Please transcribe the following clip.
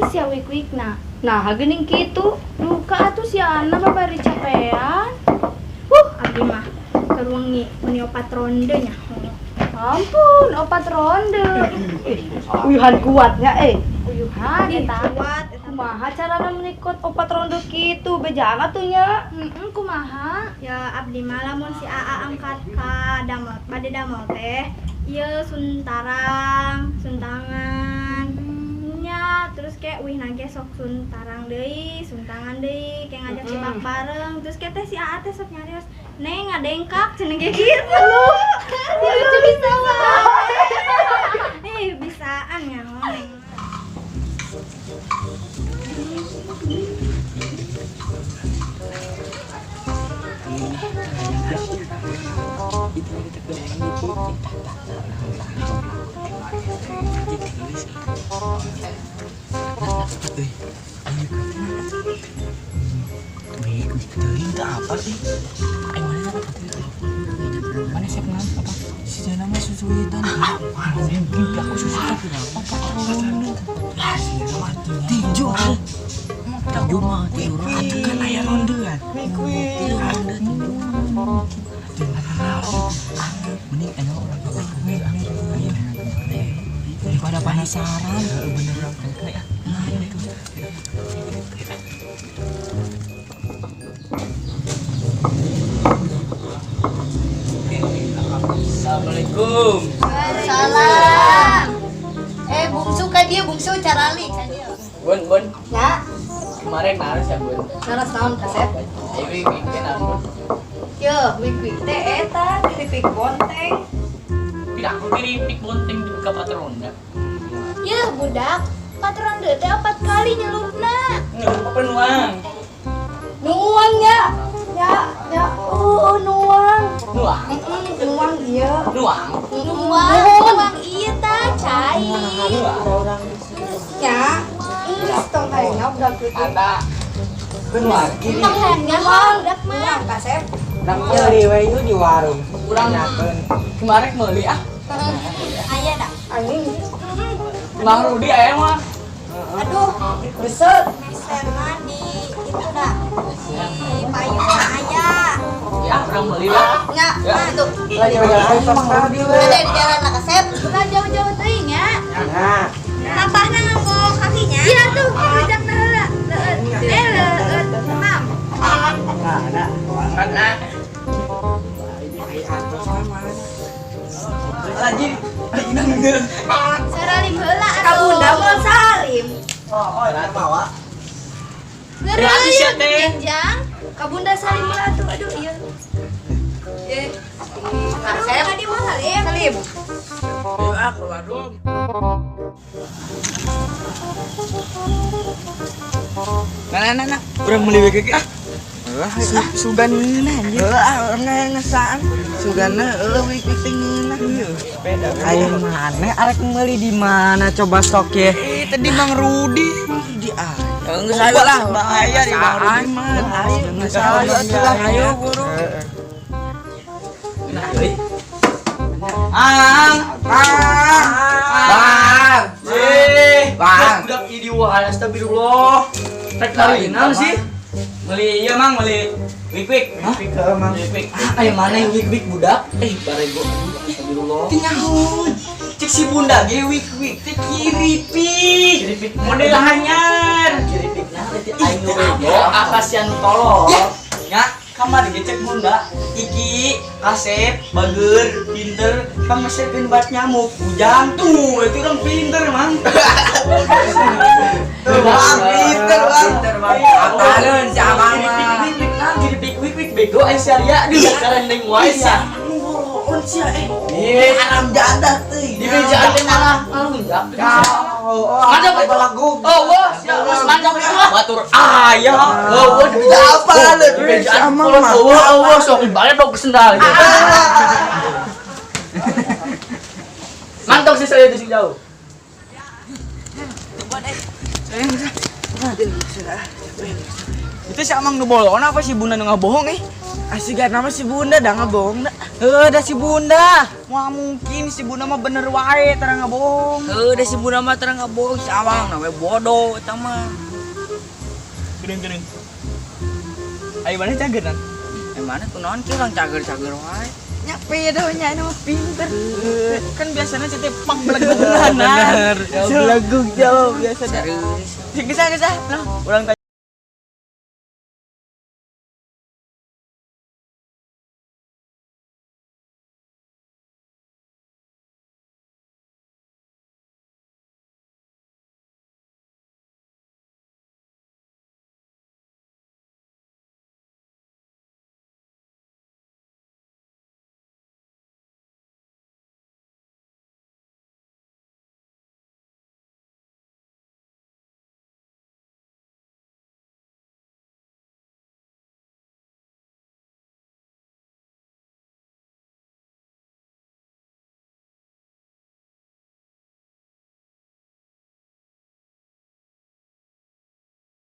sia wik-wikna. Nah, geuning kitu. Duka atuh si Ana babari capean. Abdi mah keur wengi meuni opat ronde nya. Ampun, opat ronde. Uyuhan kuatnya eh. Uyuhan eta. Kuat eta. Kumaha carana menikot opat ronde kitu bejaan atuh nya. Heeh, kumaha? Ya abdi mah lamun si AA angkat ka damel bade damel teh ieu suntarang, suntangan. Nya, terus kayak wih nage sok suntarang deui, suntangan deui, kayak ngajak cibak bareng. Terus kayak teh si AA teh sok nyarios, "Neng ngadengkak," cenah ge gitu. Lucu bisa wae. Eh, bisaan ya neng. Apa sih? Mana siap ngan apa? Si Jana mah susuitan. Ah, mungkin aku susuitan. Apa ronde? Ah, si Jana mah tinju. Tinju mah tinju. Atuh kan aya rondean. Tinju ronde tinju. Mending ayo urang ke daripada penasaran. Bener ya. Assalamualaikum. Salam. Eh, bungsu ka dia, bungsu carali ka dia. Bun, bun. Ya, Kemarin naros ya, Bun. naros naon kasep? Ini bikin apa? Yo, wik-wik teh eta keripik bonteng. Tidak, aku keripik bonteng di buka patronda. Yeuh, budak. Patronde teh opat kali nyelupna. Ngelup apa nuang? Nuang ya. Ya, ya, nuang. Nuang? Nuang iya. Nuang? Nuang, nuang ieu tah cai. Nuang. Ya. Geus tong hayang budak teh. Ada. Nuang. Tong hayang nyaho budak mah. Nuang kasep. Urang meuli we ieu di warung. Urang kemarin meuli ah. Aya dah. Anjing. Mang Rudi aya mah. Aduh, Beset. meserna di itu dah. Di payung aya. Ya, urang meuli lah. Nya, Ya. itu. Lagi Mang Rudi we. Ada di jalan lah kasep. Ulah jauh-jauh teuing nya. Nah, Tapahna nganggo kakinya. Iya tuh, rujakna heula. Leueut. Eh, leueut. Mam. nah, nah. Kan ah. Ai atos mah mana? Lagi lagi nanggeul. Saralim heula Ka atuh. bunda mau salim. Oh, oh, mawa. Gratis ya, teh. Jenjang. Ka bunda salim heula atuh. Aduh, iya. Eh, Aduh, kasep. tadi mau salim. Salim. Ayo ah ke warung. Nah, nah, nah, nah. Urang meuli we ge ah. Sugan ngeunah anjir. Heuh, ah, urang ngesaan. Sugana heueuh wik-wik teh ngeunah. Aya maneh arek meuli di mana coba sok ye? Eh, tadi Mang Rudi. Di ah. Geus ayo lah, bahaya di Mang Rudi mah. Ayo, geus ayo atuh lah. Ayo, buru. Nah, euy. Ang, Bang. Bang. Eh, Bang. Budak ieu diwahan astagfirullah. Rek lari naon sih? Meuli ieu Mang, meuli wik-wik. Wik-wik heuh, Mang. Wik-wik. Ah, aya mana yang wik-wik budak? Eh, barego aduh astagfirullah. Teu nyaho. Cek si bunda ge wik-wik teh kiripik. Kiripik model anyar. Kiripik nah berarti aing nu bego akasian nu tolol. Nya, kamari ge cek bunda. Iki kasep, bager, pinter, pamesekeun bat nyamuk. Ujang tuh, itu orang pinter, Mang. Tuh, Bang, pinter, Bang. Pinter, Bang. Apaleun si Abang mah. Kiripik wik-wik nah, kiripik wik-wik bego aing sia di karendeng wae sia. Bolon sia eh. Ih, Haram jadah teuing. di bejaan teh malah ngalunjak. Oh, Mantap, apa balagung. Oh, wah, siap, Mas, mantap itu. Batur ayah. Oh, wah, di bejaan. Apa lu? Di bejaan. Si Amang Oh, mah. oh, oh, sok dibalik dong ke sendal. Mantap sih saya di sini jauh. Itu si Amang nu bolon apa si Bunda nu ngabohong eh? Asli nama si Bunda dah ngebohong dah. Heuh, da si Bunda. Moal mungkin si Bunda mah bener wae tara ngabohong. Heuh, da si Bunda mah tara ngabohong, si Awang na we bodoh eta mah. Geureung-geureung. Ayo mana cageran? Eh mana kunaon kieu urang cager-cager wae. Nya pedo nya ini mah pinter. Kan biasanya cete pak belegugan. Bener. Belegug jauh biasanya. Serius. Geus ah, geus ah. Nah, urang tanya.